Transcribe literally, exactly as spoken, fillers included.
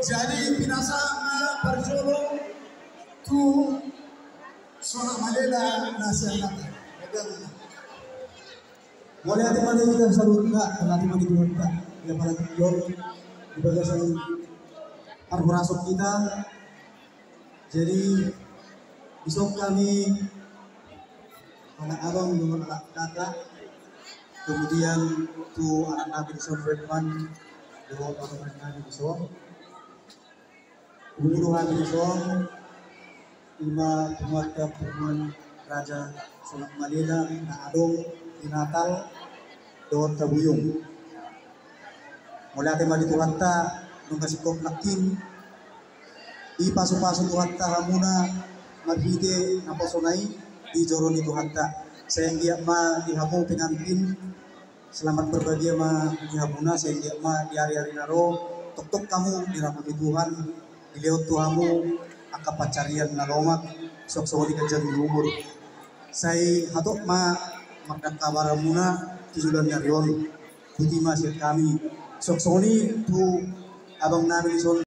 Jadi pinasahat ma parjolo tu Sonak Malela na sian Natal. Mauliate ma di hita saluhutna, mauliate ma di Tuhanta. Ia apalagi di bagasan parhorasan hita. Jadi, dison hami, anak abang dohot anak kakak, kemudian tu anak nami dison Redman, dohot anak nami dison. Umur hami dison, ima punguanta Punguan Raja Sonak Malela na adong di Natal dohot Tabuyung. Mauliate ma di Tuhanta, nunga singkop nangkin, dipasupasu Tuhanta hamuna marhite naposona i di joro ni Tuhanta. Sai anggiat ma di hamu pengantin, selamat berbahagia ma di hamuna, sai anggiat ma di ari-ari na ro, toktok hamu dirahut ni Tuhan, dilehon tu hamu angka pansarian na lomak, suang songon i ganjang ni umur. Sai hatop ma mandok habar hamuna tu joloan ni ari on. Botima sian hami. Suang songon i tu abang nami dison.